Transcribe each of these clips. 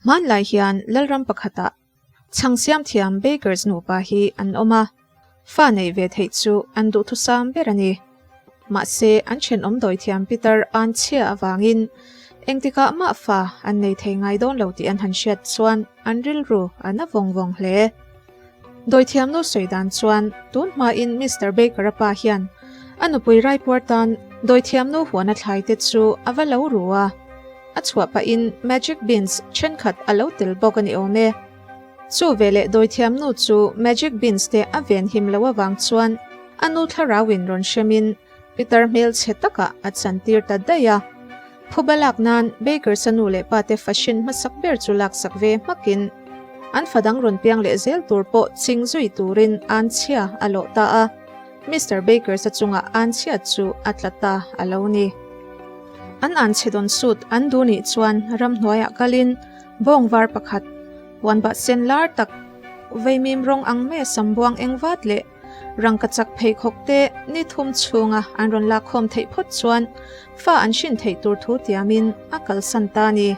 Hmanlai hian Lalram pakhatah chhang siam thiam Bakers nupa hi an awm a, fa neih ve theih chu an duhthusam ber a ni. Mahse, an thenawm dawithiam Peter an chhia avangin engtikah mah fa an nei thei ngai dawn lo tih an han hriat chuan an rilru a na vawng vawng hle. Dawithiam nu sawi dan chuan tun hmain Mister Baker-a pa hian a nupui raipuar tan dawithiam nu huana thlai te chu a va lo ru a, a chhuah pahin magic beans thenkhat a lo tel bawk a ni awm e. Chu veleh dawithiam nu chu magic beans te a ven him lo avang chuan a nu thlarauin rawn hremin Peter hmel chhe takah a chantir ta daih a. Phuba lak nan Bakers-a nu leh pa te fashion hmasak ber chu laksak ve hmakin an fa dang rawn piang leh zel tur pawh ching zui turin an chhia a lawh ta a. Mister Bakers-a chungah an chhiat chu a tla ta a lo ni. An an chhe dawn sut an duh nih chuan ramhnuaiah kalin bawng var pakhat, huanbah sen lar tak, veimim rawng ang mai a sam buang eng vat leh rangkachak pheikhawk te ni thum chhunga an rawn lakkhawm theih phawt chuan fa an hrin theih tur thu tiamin a kalsan ta a ni.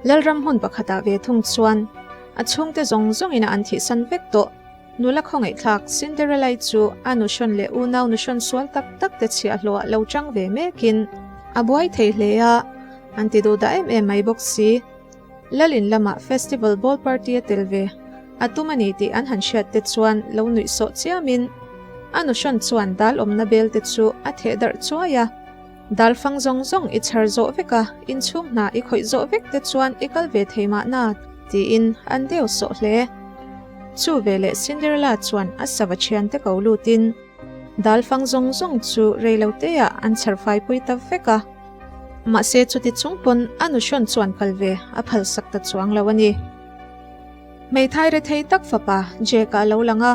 Lalram hmun pakhatah ve thung chuan a chhungte zawng zawngin a an thihsan vek tawh. Nula khawngaihthlak Cinderella-i chu a nuhrawn leh unau nuhrawn sual tak tak te chhiahhlawh ah lo chang ve mekin a buai thei hle a, an ti duh dah em em mai bawk si. Lalin lamah festival ball party a tel ve a tum a ni tih an han hriat te chuan lo nuih sawh chiamin a nuhrawn chuan dal awmna bel te chu a theh darh chuai a. Dal fang zawng zawng i chhar zawh vek a, inchhung hna i khawih zawh vek te chuan i kal ve thei mahna, tiin an deu sawh hle. Chu veleh Cinderella chuan a sava thiante ko lutin dal fang zawng zawng chu reiloteah an chhar faipui ta vek a. Mahse chuti chung pawn a nuhrawn chuan kal ve a phalsak ta chuang lo a ni. Hmeithai rethei tak fapa Jake-a a lo lang a,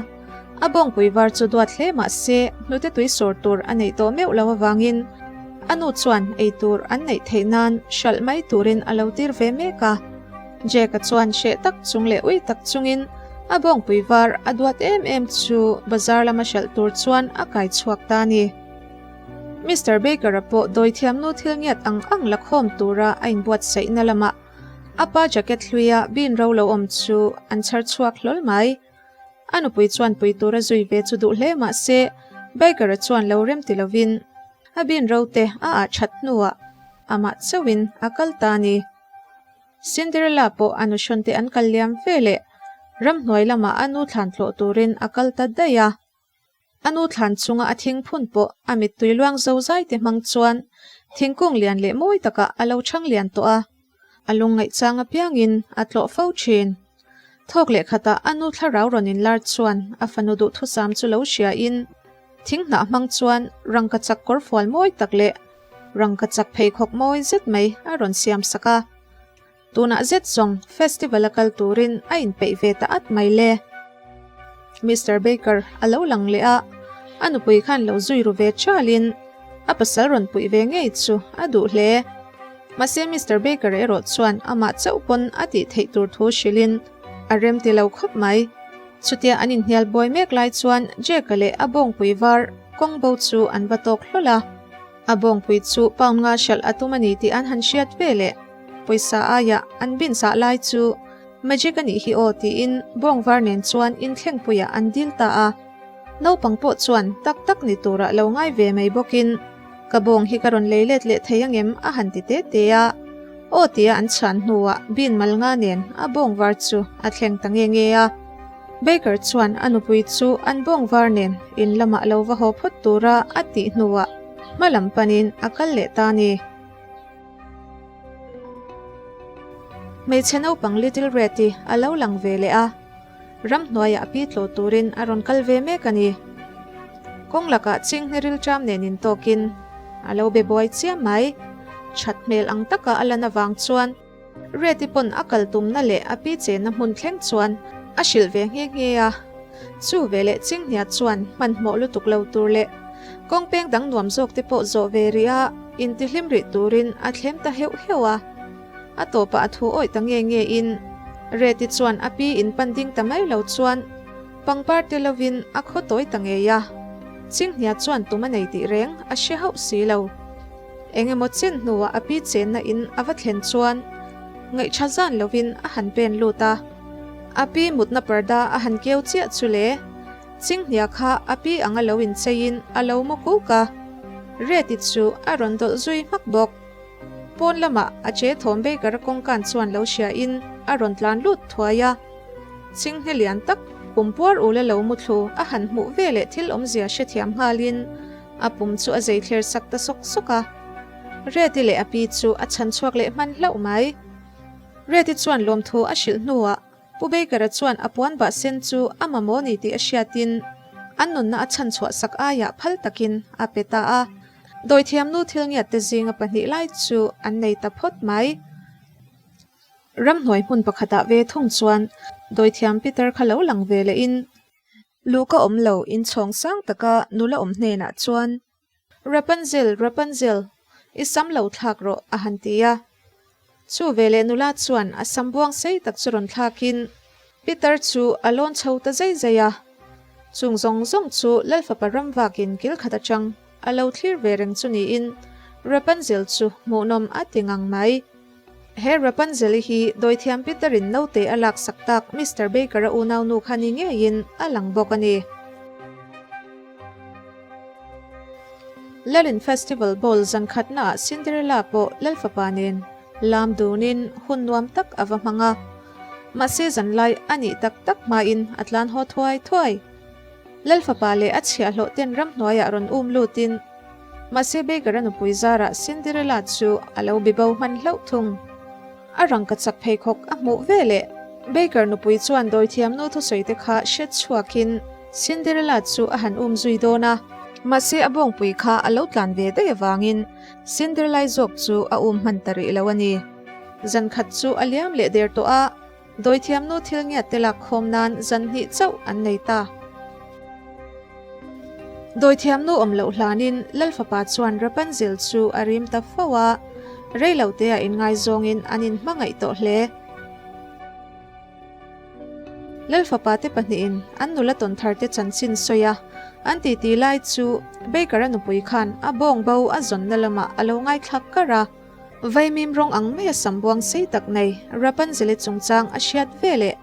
a bawngpui var chu duat hle mah se hnute tui sawr tur a neih tawh meuh lo avangin a nu chuan ei tur an neih theih nan hralh mai turin a lo tir ve mek a. Jake-a chuan hreh tak chung leh ui tak chungin a bawngpui var a duat em em chu bazar lama hralh tur chuan a kai chhuak ta a ni. Mister Baker-a pawh dawithiamnu thil ngiat ang ang la khawm tura a inbuatsaihna lamah A pa jacket hluia bin ro lo awm chu an chhar chhuak hlawl mai. A nupui chuan pui tura zui ve chu duh hle mah se, Baker-a chuan lo rem ti lovin a bin ro te a ah that hnuah amah chauhin a kal ta a ni. Cinderella pawh a nuhrawn te an kal liam ve leh ramhnuai lamah a nu thlan tlawh turin a kal ta daih a. A nu thlan chunga a thing phun pawh a mittui luang zo zai te hmang chuan thingkung lian leh mawi takah a lo chhang lian tawh a, a lungngaih chang apiangin a tlawh fo thin. Thawk leh khatah a nu thlarau rawn inlar chuan a fanu duhthusam chu lo hriain thing hnah hmang chuan rangkachak kawrfual mawi tak leh rangkachak pheikhawk mawi zet mai a rawn siam sak a. Tunah zet zawng festival a kal turin a inpeih ve ta at mai le. Mister Baker a lo lang leh a, a nupui khan lo zui ru ve chalin a pasal rawn puih ve ngei chu a duh hle. Mahse Mister Baker erawh chuan amah chauh pawn a tih theih tur thu hrilhin a rem ti lo khawp mai. Chutia an inhnial buai mek lai chuan Jake-a leh a bawngpui var kawng bo chu an va tawk hlawl a. A bawngpui chu pound nga hralh a tum a ni tih an han hriat ve leh. Pawisa aia an bin sah lai chu magic a nih hi aw tiin bawng var nen chuan inthlengpuiah an dil ta a. Naupang pawh chuan tak tak ni turah lo ngai ve mai bawkin ka bawng hi ka rawn lei let leh thei angem a han ti te te a. Aw tia an chhan hnuah bin mal nga nen a bawng var chu a thleng ta nge nge a. Baker chuan a nupui chu an bawng var nen in lamah lo va haw phawt tura a tih hnuah hma lam panin a kal leh ta a ni. Hmeichhe naupang Little Red-i a lo lang ve leh a, ramhnuaiah a pi tlawh turin a rawn kal ve mek a ni. Kawng lakah chinghne rilṭam nen intawkin a lo be buai chiam mai. That hmel ang taka a lan avang chuan Red-i pawn a kal tumna leh a pi chenna hmun thleng chuan a hrilh ve nghe nghe a. Chu veleh chinghnia chuan hmanhmawh lutuk lo tur leh kawng peng dang nuam zawk te pawh zawh ve rih a, intihlim rih turin a thlem ta heuh heuh a. A tawpah a thu awih ta nge nge in Red-i chuan a pi in pan ding ta mai lo chuan pangpar te lovin a khaw tawi ta ngei a. Chinghnia chuan tum a nei tih reng a hre hauh si lo. Eng emaw chin hnuah a pi chenna in a va thlen chuan. Ngaihṭha zan lovin a han pen lut a. A pi mutna parda a han keu chiah chu le. Chinghnia kha a pi anga lo incheiin a lo mu kuk a. Reti chu a rawn dawlh zui hmak bawk. Pawn lamah a che thawm Baker-a kawngkan chuan lo hriain a rawn tlan lut thuai a. Chinghne lian tak pum puar ula lo mu thlu a han hmuh veleh thil awmzia hrethiam nghalin a pum chu a zei thler sak ta sawk sawk a. Reti leh a pi chu a chhan chhuak leh hman hlauh mai. Reti chuan lawmthu a hrilh hnuah Pu Baker-a chuan a puan bah sen chu a mamawh ni tih a hriatin an nunna a chhan chhuah sak aiah phal takin a pe ta a. Dawithiamnu thil ngiatte zinga pahnih lai chu an nei ta phawt mai. Ramhnuai hmun pakhatah ve thung chuan dawithiam Peter kha lo lang ve lehin luhka awm lo inchhawng sang taka nula awm hnenah chuan Rapunzel, Rapunzel, i sam lo thlak rawh, a han ti a. Chu veleh nula chuan a sam buang sei tak chu rawn thlakin Peter chu a lawn chho ta zai zai a. Chung zawng zawng chu Lalfapa ram vakin kil khat atang a lo thlir ve reng chu niin Rapunzel chu hmuhnawm a ti ngang mai. He Rapunzel-i hi dawithiam Peter-in naute a laksak tak Mister Baker-a unaunu kha ni ngeiin a lang bawk a ni. Lalin Festival Ball zan khatnaah Cinderella pawh Lalfapa nen lam dunin hun nuam tak a va hmang a. Mahse zanlai a nih tak tak hmain a tlan haw thuai thuai. Lalfapa leh a chhiahhlawh ten ramhnuaiah rawn um lutin mahse Baker-a nupui zarah Cinderella chu a lo bibo hman hlauh thung. A rangkachak pheikhawk a hmuh veleh Baker nupui chuan dawithiamnu thusawite kha hret chhuakin Cinderella chu a han um zui dawn a. Mahse a bawngpui kha a lo tlan ve daih avangin Cinderella zawk chu a um hman ta rih lo a ni. Zan khat chu a liam leh der tawh a, dawithiamnu thil ngiatte lak khawm nan zan hnih chauh an nei ta. Dawithiamnu awm loh hlanin Lalfapa chuan Rapunzel chu a rim ta fo a, reilotea inngaizawngin an inhmangaih tawh hle. Lalfapa te pahnihin an nula tawn tharte chanchin sawi a, an titi lai chu Baker-a nupui khan a bawng bo a zawnna lamah a lo ngaithlak kar a. Vaimim rawng ang mai a sam buang sei tak nei Rapunzel-i chungchang a hriat ve leh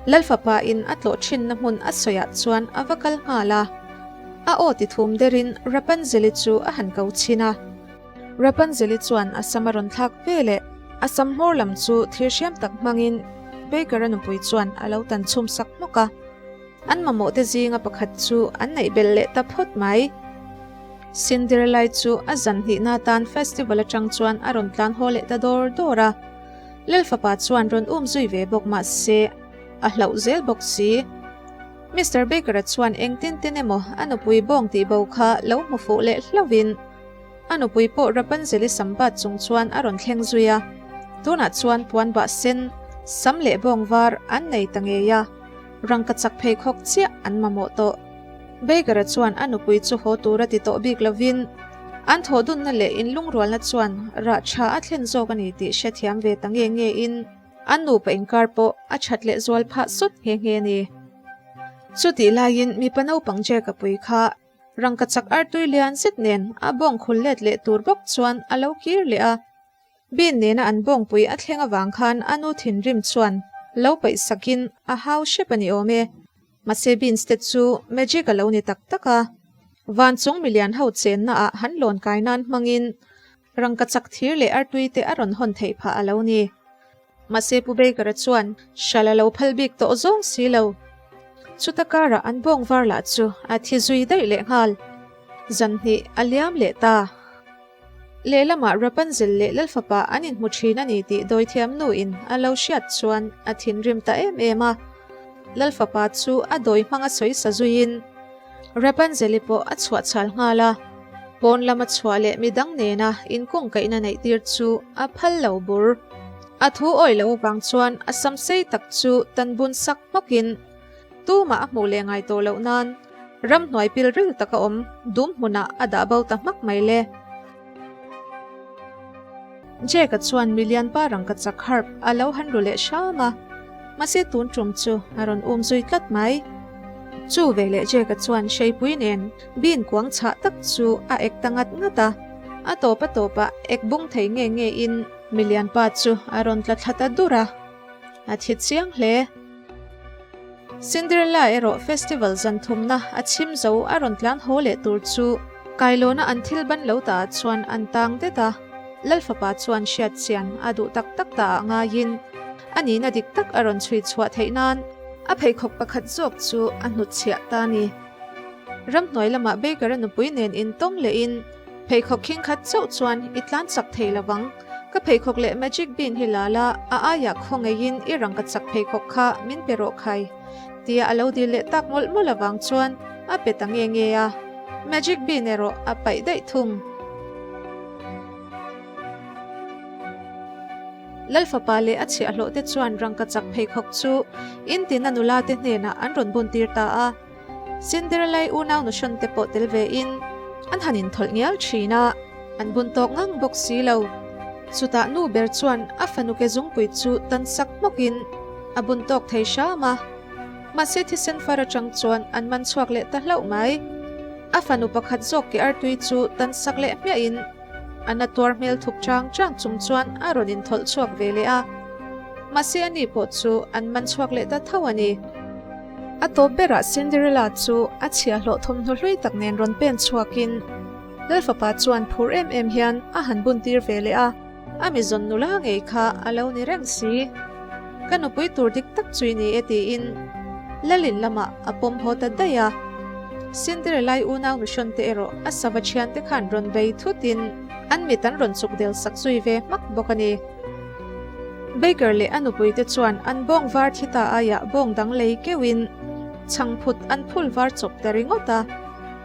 Lalfapa in a tlawh thinna hmun a sawiah chuan a va kal nghal a. A aw ti thum derin Rapunzel-i chu a han ko chhin a. Rapunzel-i chuan a sam a rawn thlak ve leh a sam hmawr lam chu thir hriam tak hmangin Baker-a nupui chuan a lo tan chhum sak hmawk a. An mamawh te zinga pakhat chu an neih belh leh ta phawt mai. Cinderella chu a zan hnihna atan festival atang chuan a rawn tlan haw leh ta dawr dawr a. Lalfapa chuan rawn um zui ve bawk mah se a hlauh zel bawk si. Mister Baker-a chuan engtin tin emaw a nupui bawng tih bo kha lo hmu fuh leh hlauhin a nupui pawh Rapunzel-i sam bat chung chuan a rawn thleng zui a. Tunah chuan puan bah sen, sam leh bawng var an nei ta ngei a. Rangkachak pheikhawk chiah an mamawh tawh. Baker-a chuan a nupui chu haw tur a ti tawh bik lovin, an thawhdunna leh inlungrualna chuan rah tha a thlen zawk a ni tih hrethiam ve ta nge nge in, an nupa inkar pawh a that leh zual phah sawt nghe nghe a ni. Chutih laiin mipa naupang Jack-a pui kha rangkachak artui lian zet nen a bawng khul let leh tur bawk chuan a lo kir leh a. Bin nena an bawngpui a thleng avang khan a nu thinrim chuan lo paih sakin a hau hrep a ni awm e. Mahse beans te chu magic a lo ni tak tak a, van chung milian ho chenna ah han lawn kai nan hmangin rangkachak thir leh artui te a rawn hawn theih phah a lo ni. Mahse Pu Baker-a chuan hral a lo phal bik tawh zawng si lo. Chuta karah an bawng var lah chu a thi zui daih leh nghal. Zan hnih a liam leh ta. Lehlamah Rapunzel leh Lalfapa an inhmu thin a ni tih dawithiam nuin a lo hriat chuan a thinrim ta em em a. Lalfapa chu a dawi hmanga sawi sa zuiin Rapunzel-i pawh a chhuah chhal nghal a. Pawn lama chhuah leh midang nena inkungkaihna neihtir chu a phal lo bur. A thu awih loh avang chuan a sam sei tak chu tan bun sak hmawkin Tumah a hmuh leh ngai tawh loh nan ramhnuai pilril taka awm dum hmunah a dah bo ta hmak mai le. Jake-a chuan milian pa rangkachak harp a lo han ru leh hram a, mahse tun tum chu a rawn um zui tlat mai. Chu veleh Jake-a chuan hreipui nen bean kuang chhah tak chu a ek ta ngat ngat a, a tawp a tawpah ek bung thei nge nge in. Milianpa chu a rawn tla thla ta dur a, a thi chiang hle. Cinderella erawh festival zan thumna a chhim zo a rawn tlan haw leh tur chu kailawna an thil ban lo ta ah chuan an tang det a, Lalfapa chuan hriat chian a duh tak tak ta ah ngaiin a nihna dik tak a rawn chhui chhuah theih nan a pheikhawk pakhat zawk chu a hnutchhiah ta a ni. Ramhnuai lamah Baker-a nupui nen intawng lehin Pheikhawk khing khat chauh chuan i tlan chak thei lo vang. Ka pheikhawk leh magic bean hi la la, a aiah khawngeiin i rangka chak pheikhawk kha min pe rawh khai. Tia a lo dil leh tak mawlh mawlh avang chuan a pe ta nge nge a. Magic bean erawh a paih daih thung. Lalfapa leh a chhiahhlawh te chuan rangka chak pheikhawk chu in tina nula te hnenah an rawn bun tir ta a. Cinderella-i unau nuhrawn te pawh tel ve in an han inthawlh ngial thin a, an bun tawk ngang bawk si lo. Chutah nu ber chuan a fanu ke zungpui chu tan sak hmawk in a bun tawk thei hram a, mahse thisen far atang chuan an man chhuak leh ta hlauh mai. A fanu pakhat zawk ke artui chu tan sak leh hmiah in A na tuar hmel thup chang chang chung chuan a rawn inthawlh chhuak ve leh a, mahse ani pawh chu an man chhuak leh ta tho a ni. A tawp berah Cinderella chu a chhiahhlawh thawmhnaw hlui tak nen rawn pen chhuakin Lalfapa chuan phur em em hian a han bun tir ve leh a. A mi zawn nula ngei kha a lo ni reng si. Ka nupui tur dik tak chu i ni e tiin Lalin lamah a pawm haw ta daih a. Cinderella-i unau nuhrawn te erawh a sava thian te khan rawn bei thutin an mit an rawn chuk del sak zui ve hmak bawk a ni. Baker leh a nupui te chuan an bawng var thi ta aiah bawng dang lei keuhin chhangphut an phul var chawp ta ringawt a.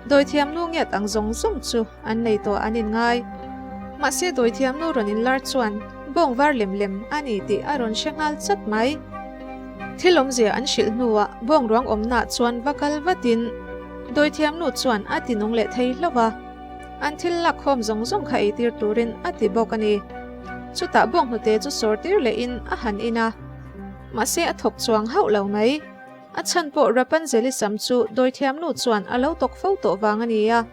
Dawithiam nu ngiat ang zawng zawng chu an nei tawh an inngai. Mahse dawithiam nu rawn inlar chuan bawng var lem lem a ni tih a rawn hre nghal chat mai. Thil awmzia an hrilh hnuah bawng ruang awmnaah chuan va kal vatin dawithiam nu chuan a ti nung leh thei hlauh a, an thil lak khawm zawng zawng kha eitir turin a ti bawk a ni. Chutah bawng hnute chu sawr tir lehin a han in a, mahse a thawk chuang hauh lo mai. A chhan pawh Rapunzel-i sam chu dawithiam nu chuan a lo tawk fo tawh vang a ni a,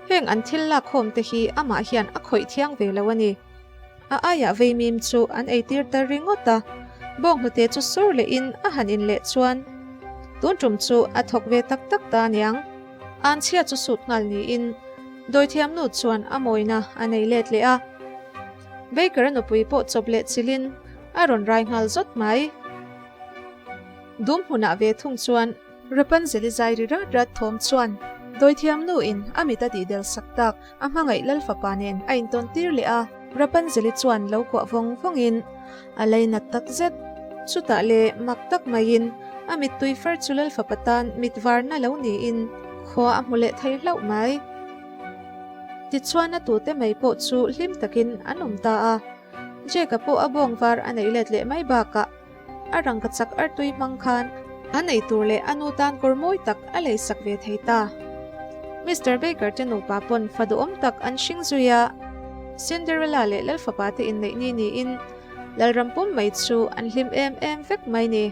heng an thil lak khawm te hi amah hian a khawih thiang ve lo a ni. A aiah veimim chu an eitir ta ringawt a, bawnghnute chu sur lehin a han in leh chuan tun tum chu a thawk ve tak tak ta aniang. Anchhia chu sut nghal niin dawithiam nu chuan a mawina a nei let leh a. Baker-a nupui pawh chawp leh chilhin a rawn rai nghal zawt mai. Dum hmunah ve thung chuan Rapunzel-i zai ri rat rat thawm chuan dawithiam nu in a mit a tihdel sak tak a hmangaih lal fapa nen a intawn tir leh a, Rapunzel-i chuan lo kuah vawng vawng in a leinat tak zet. Chutah le mak tak maiin a mittui far chu lal fapa tan mit varna lo niin khua a hmu leh thei hlauh mai. Tichuan a tute mai pawh chu hlim takin an awm ta a, Jake-a pawh a bawng var a neih let leh mai bakah, A rangka chak artui hmang khan a nei tur leh a nu tan kawr mawi tak a lei sak ve thei ta. Mister Baker te nupa pawn fa duhawm tak an hring zui a, Cinderella leh Lalfapa te inneih ni niin Lalram pum mai chu an hlim em em vek mai ni.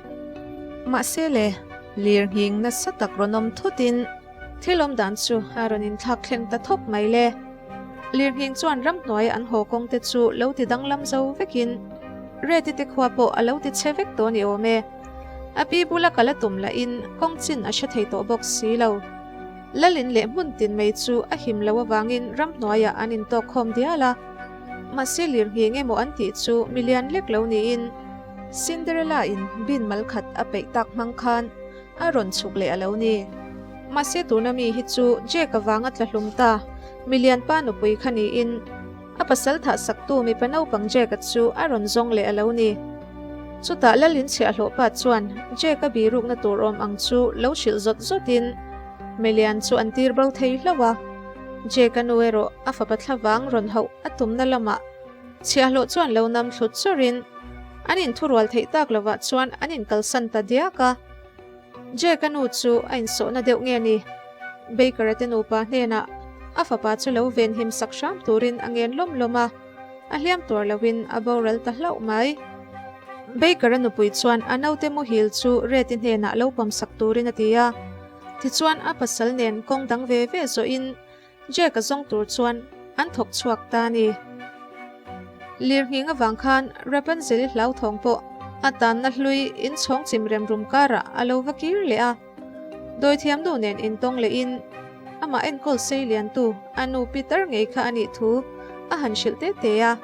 Mahse le, lir nghing nasa tak rawn awm thutin thil awm dan chu a rawn inthlak thleng ta thawk mai le. Lirnghing chuan ramhnuai an haw kawng te chu lo ti danglam zo vekin Reti te khua pawh a lo ti chhe vek tawh ni awm e. A pi bula kal a tum lahin kawng chin a hre thei tawh bawk si lo. Lalin leh hmun tin mai chu a him lo avangin ramhnuaiah an intawk khawm dial a. Mahse lirnghing emaw an tih chu milian lek lo niin Cinderella in bin mal khat a peih tak hmang khan a rawn chhuk leh a lo ni. Mahse tuna mi hi chu Jake avanga tla hlum ta, milian pa nupui kha niin a pasal thah saktu mipa naupang Jake-a chu a rawn zawng leh a lo ni. Chutah Lalin chhiahhlawh pa chuan Jake-a birukna tur awm ang chu lo hrilh zawt zawtin milian chu an tir bo thei hlauh a. Jake-a nu erawh a fapa thlavang rawn hauh a tumna lamah chhiahhlawh chuan lo nam thlut chawrin an inthurual theih tak lovah chuan an inkalsan ta diak a. Jake-a nu chu a insawhna deuh nge ni? Baker-a te nupa hnenah a fapa chu lo venhim sak hram turin a ngen lawm lawm a, a hliam tuar loin a boral ta hlauh mai. Baker-a nupui chuan a naute muhil chu Red-i hnenah lo pawm sak turin a ti a, tichuan a pasal nen kawng dang ve ve zawhin Jack-a zawng tur chuan an thawk chhuak ta a ni. Lirnghing avang khan Rapunzel-i hlauthawng pawh a tanna hlui inchhawng chim rem rum karah a lo va kir leh a. Dawithiam nu nen intawng lehin amah enkawl sei liantu a nu Peter ngei kha a nih thu a han hrilh te te a.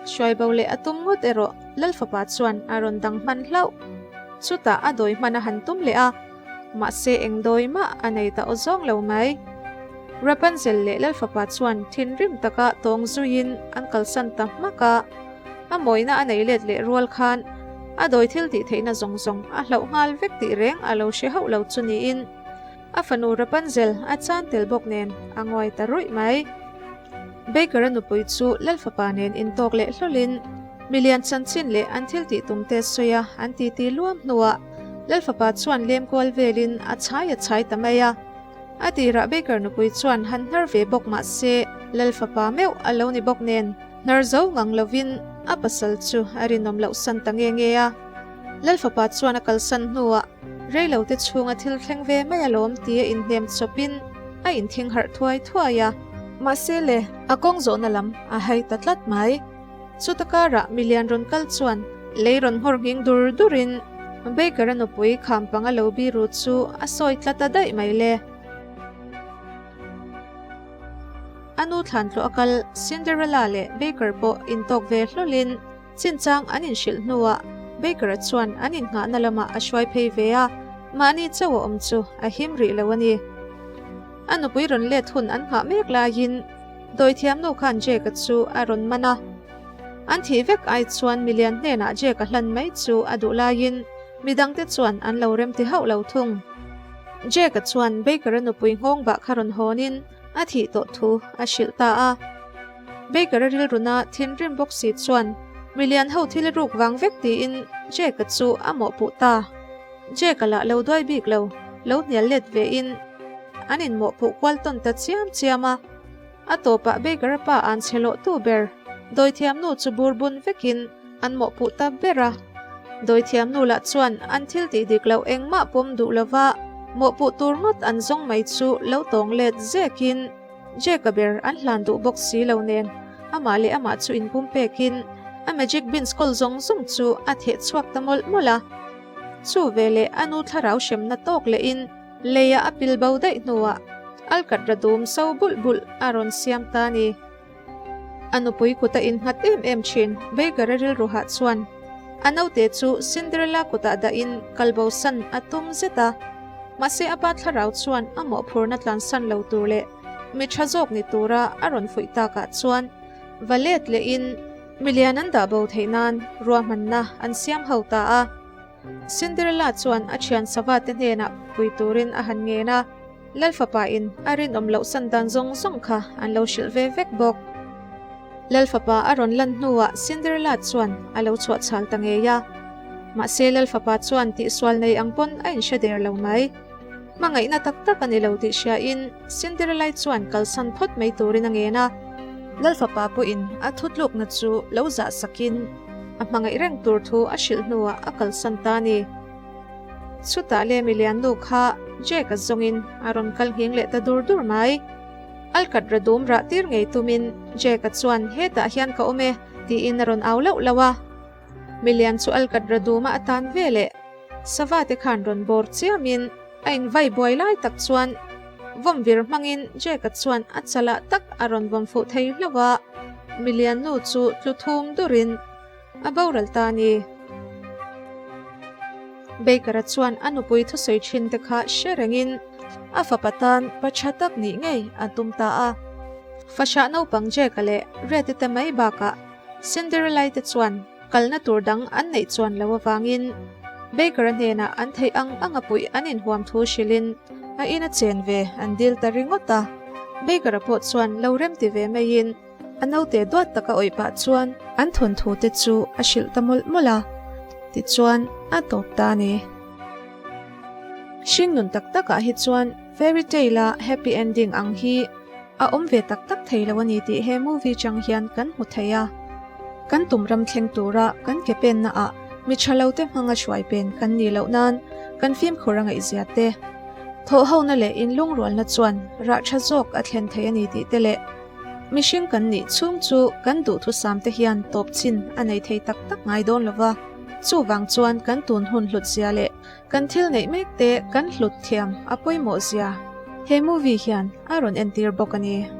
Hruaibo leh a tum ngawt erawh Lalfapa chuan a rawn dang hman hlauh. Chutah a dawi hman a han tum leh a, mahse eng dawi mah a nei ta aw zawng lo mai. Rapunzel leh Lalfapa chuan thinrim taka tawng zuiin an kalsan ta hmak a. A mawina a nei let leh rual khan a dawi thil tih theihna zawng zawng a hlauh nghal vek tih reng a lo hre hauh lo chu niin a fanu Rapunzel a chan tel bawk nen a nguai ta ruih mai. Baker-a nupui chu Lalfapa nen intawk leh hlawlin milian chanchin leh an thil tih tum te sawi a an titi luam hnuah Lalfapa chuan lem kual velin a chhai a chhai ta mai a. A tirah Baker nupui chuan han hnar ve bawk mah se Lalfapa meuh a lo ni bawk nen Hnar zo ngang lovin a pasal chu a rinawm loh san ta nge nge a. Lalfapa chuan a kalsan hnuah reilote chhunga thil thleng ve mai alawm tia inhnem chawpin a inthing harh thuai thuai a. Mahse le, a kawng zawhna lam a hai ta tlat mai. Chuta karah milian rawn kal chuan lei rawn nghawr nghing dur durin Baker-a nupui kham panga lo biru chu a sawi tla ta daih mai le. A nu thlan tluah a kal Cinderella leh Baker pawh intawk ve hlawlin chinchang an inhrilh hnuah Baker-a chuan an innghahna lamah a hruai phei ve a, mahni chauh a awm chu a him rih lo a ni. A nupui rawn let hun an nghah mek laiin dawithiamnu khan Jake-a chu a rawn man a. An thih vek ai chuan milian hnenah Jake-a hlan mai chu a duh laiin midangte chuan an lo remti hauh lo thung. Jake-a chuan Baker-a nupui nghawng bah kha rawn hawnin a thih tawh thu a hrilh ta a. Baker-a rilruna thinrim bawk si chuan milian ho thil ruk vang vek tiin Jake-a chu a mawhpuh ta. Jake-a lah lo duai bik lo, lo hnial let vein an inmawhpuh kual tawn ta chiam chiam a. A tawpah Baker-a pa an chhe lawh tu ber, dawithiamnu chu bur bun vekin an mawhpuh ta ber a. Dawithiamnu lah chuan an thil tih dik loh engmah pawm duh lova mawhpuh tur ngawt an zawng mai chu lo tawng let zekin Jake-a ber an hlan duh bawk si lo nen amah leh amah chu inpum pekin a magic beans kawl zawng zawng chu a theh chhuak ta mawlh mawlh a. Chu veleh a nu thlarau hremna tawk lehin Leia a pil bo daih hnuah alkatra dum so bulh bulh a rawn siam ta a ni. A nupui kut a innghat em em thin Baker-a rilru hah chuan a naute chu Cinderella kutah dahin kalbosan a tum zet a. Mahse a pa thlarau chuan a mawhphurna tlansan lo tur leh mi tha zawk ni tura a rawn fuih takah chuan va let lehin milian an dah bo theih nan ruahmanna an siam ho ta a. Cinderella chuan a thian sava te hnenah pui turin a han ngen a, Lalfapa in a rinawm loh san dan zawng zawng kha an lo hrilh ve vek bawk. Lalfapa a rawn lan hnuah Cinderella chuan a lo chhuah chhal ta ngei a. Mahse Lalfapa chuan tihsual nei ang pawn a inhre der lo mai. Hmangaihna tak tak a ni lo tih hriain Cinderella chuan kalsan phawt mai turin a ngen a. Lalfapa pawhin a thutlukna chu lo zah sakin a hmangaih reng tur thu a hrilh hnuah a kalsan ta a ni. Chutah le miliannu kha Jake-a zawngin a rawn kal nghing leh ta dur dur mai. Alkatra dum rah tir ngei tumin Jake-a chuan hetah hian ka awm e tiin a rawn au lauh lauh a. Milian chu alkatra duma a tan ve leh sava te khan rawn bawr chiamin a invai buai lai tak chuan vawmvir hmangin Jake-a chuan a chalah tak a rawn vawm fuh thei hlauh a, milian nu chu tlu thum durin a boral ta a ni. Baker-a chuan a nupui thusawi thin te kha hre rengin a fapa tan pa tha tak nih ngei a tum ta a. Fahrah naupang Jake-a leh Red-i te mai bakah Cinderella-i te chuan Kalna tur dang an neih chuan lo avangin Baker-a hnenah an theih ang anga puih an inhuam thu hrilhin a ina chen ve an dil ta ringawt a. Baker-a pawh chuan lo remti ve maiin a naute duat taka awih pah chuan an thawnthu te chu a hrilh ta mawlh mawlh a, tichuan a tawp ta a ni. Hringnun tak takah hi chuan fairy tale-a happy ending ang hi A awm ve tak tak thei lo a ni tih he movie chang hian kan hmu thei a. Kan tum ram thleng tura kan ke penna ah mi tha lo te hmanga hruai pen kan nih loh nan kan fimkhur a ngaihzia te, thawhhona leh inlungrualna chuan rah tha zawk a thlen thei a ni tih te leh. Mihring kan nih chhung chu kan duhthusam te hian tawp chin a nei thei tak tak ngai dawn lo va, chuvang chuan kan tun hun hlut zia leh kan thil neih mek te kan hlut thiam a pawimawh zia he movie hian a rawn entir bawk a ni.